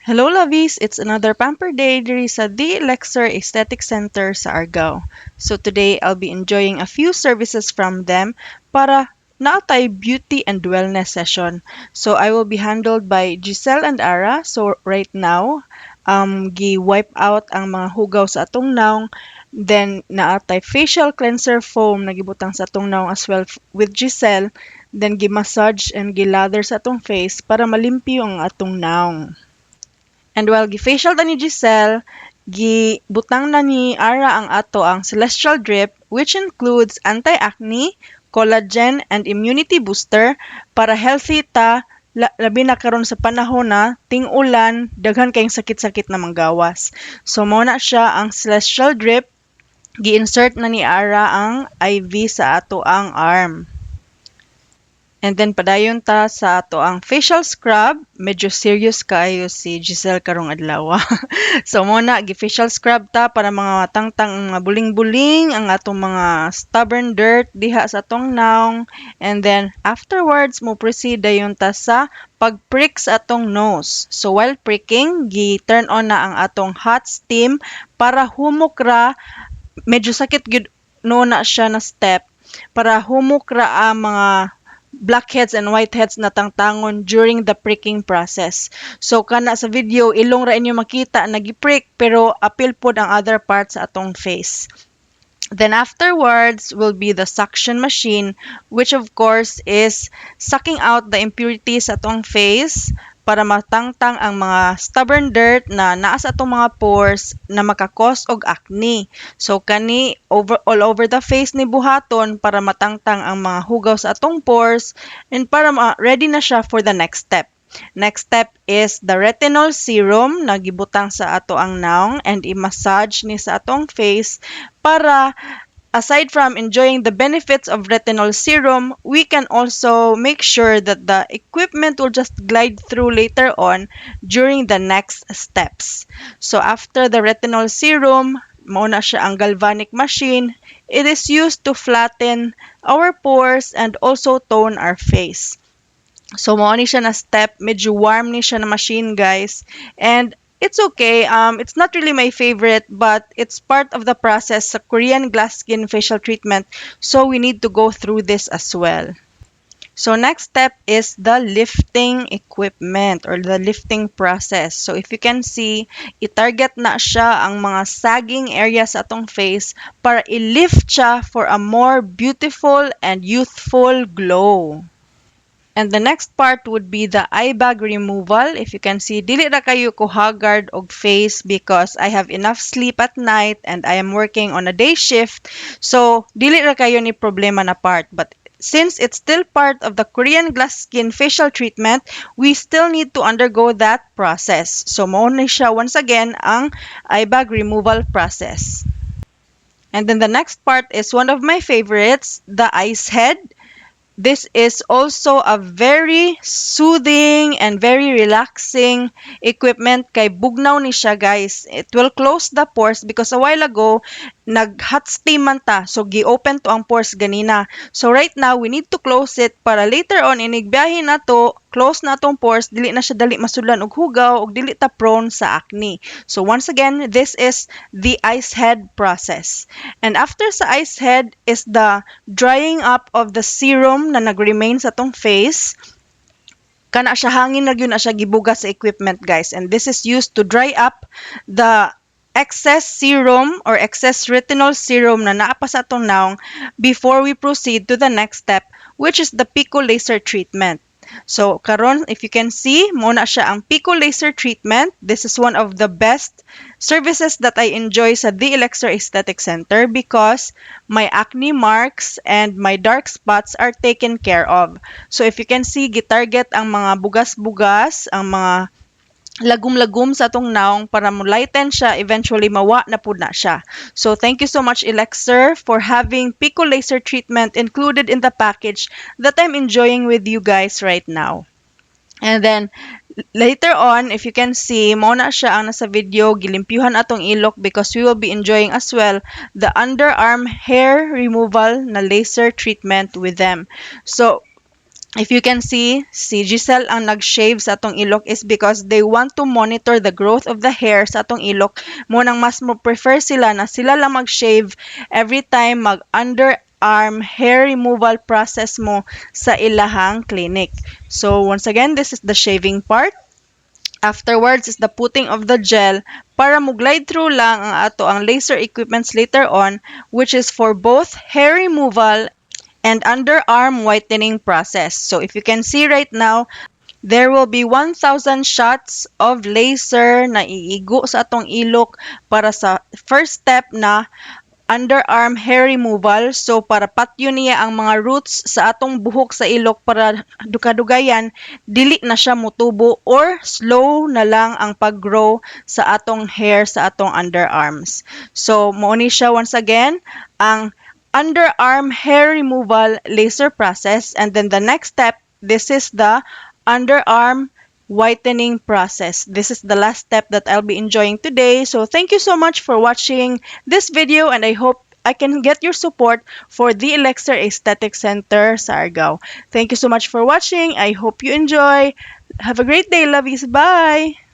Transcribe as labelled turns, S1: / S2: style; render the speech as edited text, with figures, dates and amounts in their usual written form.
S1: Hello, lovies! It's another pamper day diri sa The Elixir Aesthetic Center sa Argao. So today I'll be enjoying a few services from them para naa tay beauty and wellness session. So I will be handled by Giselle and Ara. So right now, gi-wipe out ang mga hugaw sa atong nawong. Then naa tay facial cleanser foam na gibutang sa atong nawong as well with Giselle. Then gi-massage and gi-lather sa atong face para malimpyo ang atong nawong. And while gi-facial ta ni Giselle, gibutang na ni Ara ang ato ang Celestial Drip, which includes anti-acne, collagen, and immunity booster para healthy ta, labi na karon sa panahon na ting-ulan, daghan kayong sakit-sakit na manggawas. So mao na siya ang Celestial Drip. Gi-insert na ni Ara ang IV sa ato ang arm. And then padayon ta sa ato ang facial scrub. Medyo serious kaayo si Giselle karong adlaw. So mao na, gi-facial scrub ta para mga tangtang ang mga buling-buling, ang atong mga stubborn dirt diha sa atong nawong. And then afterwards, mo proceed dayon ta sa pag-prick sa atong nose. So while pricking, gi-turn on na ang atong hot steam para humok ra. Medyo sakit gyud no na siya na step para humok ra ang mga blackheads and whiteheads na tangtangon during the pricking process. So kana sa video, ilong ra inyo makita na gi-prick, pero apil pod ang other parts sa atong face. Then afterwards will be the suction machine, which of course is sucking out the impurities sa atong face para matangtang ang mga stubborn dirt na naa sa atong mga pores na maka-cause og acne. So kani over all over the face ni buhaton para matangtang ang mga hugaw sa atong pores and para ready na siya for the next step. Next step is the retinol serum na gibutang sa ato ang nawong and i-massage ni sa atong face para, aside from enjoying the benefits of retinol serum, we can also make sure that the equipment will just glide through later on during the next steps. So after the retinol serum, mao na siya ang galvanic machine. It is used to flatten our pores and also tone our face. So mao ni siya na step, medyo warm ni siya na machine, guys. And it's okay. It's not really my favorite, but it's part of the process sa Korean glass skin facial treatment. So we need to go through this as well. So next step is the lifting equipment or the lifting process. So if you can see, i-target na siya ang mga sagging areas sa atong face para i-lift siya for a more beautiful and youthful glow. And the next part would be the eye bag removal. If you can see, dili ra kayo ko haggard og face because I have enough sleep at night and I am working on a day shift. So, dili ra kayo ni problema na part. But since it's still part of the Korean glass skin facial treatment, we still need to undergo that process. So, mao ni siya once again ang eye bag removal process. And then the next part is one of my favorites, the ice head. This is also a very soothing and very relaxing equipment kay bugnaw ni siya, guys. It will close the pores because a while ago nag hot steam man ta, so gi-open to ang pores ganina. So right now we need to close it para later on, inig biyahe na to, close na atong pores, dili na siya dali masudlan og hugaw ug dili ta prone sa acne. So once again, this is the ice head process. And after sa ice head is the drying up of the serum na nag-remain sa atong face. Kana siya, hangin na gyud na siya gibuga sa equipment, guys, and this is used to dry up the excess serum or excess retinol serum na naa pa sa atong nawong before we proceed to the next step, which is the pico laser treatment. So karon, if you can see, mao na siya ang pico laser treatment. This is one of the best services that I enjoy sa The Elixir Aesthetic Center because my acne marks and my dark spots are taken care of. So if you can see, gitarget ang mga bugas-bugas, ang mga lagum-lagum sa atong nawong para mo lighten siya, eventually mawa na pud na siya. So thank you so much, Elixir, for having pico laser treatment included in the package that I'm enjoying with you guys right now. And then later on, if you can see, mao na siya ang nasa video, gilimpyuhan atong ilok because we will be enjoying as well the underarm hair removal na laser treatment with them. So If you can see, si Giselle ang nag-shave sa atong ilok is because they want to monitor the growth of the hair sa atong ilok. Mao nang mas mo prefer sila na sila lang mag-shave every time mag underarm hair removal process mo sa ilahang clinic. So once again, this is the shaving part. Afterwards is the putting of the gel para mo glide through lang ang ato ang laser equipments later on, which is for both hair removal and underarm whitening process. So if you can see right now, there will be 1,000 shots of laser na iigo sa atong ilok para sa first step na underarm hair removal. So para patyon niya ang mga roots sa atong buhok sa ilok para dukadugayan dili na siya mutubo or slow na lang ang pag-grow sa atong hair sa atong underarms. So mao ni siya once again ang underarm hair removal laser process, and then the next step, this is the underarm whitening process. This is the last step that I'll be enjoying today. So thank you so much for watching this video, and I hope I can get your support for the Elixir Aesthetic Center sa Argao. Thank you so much for watching. I hope you enjoy. Have a great day, lovies. Bye!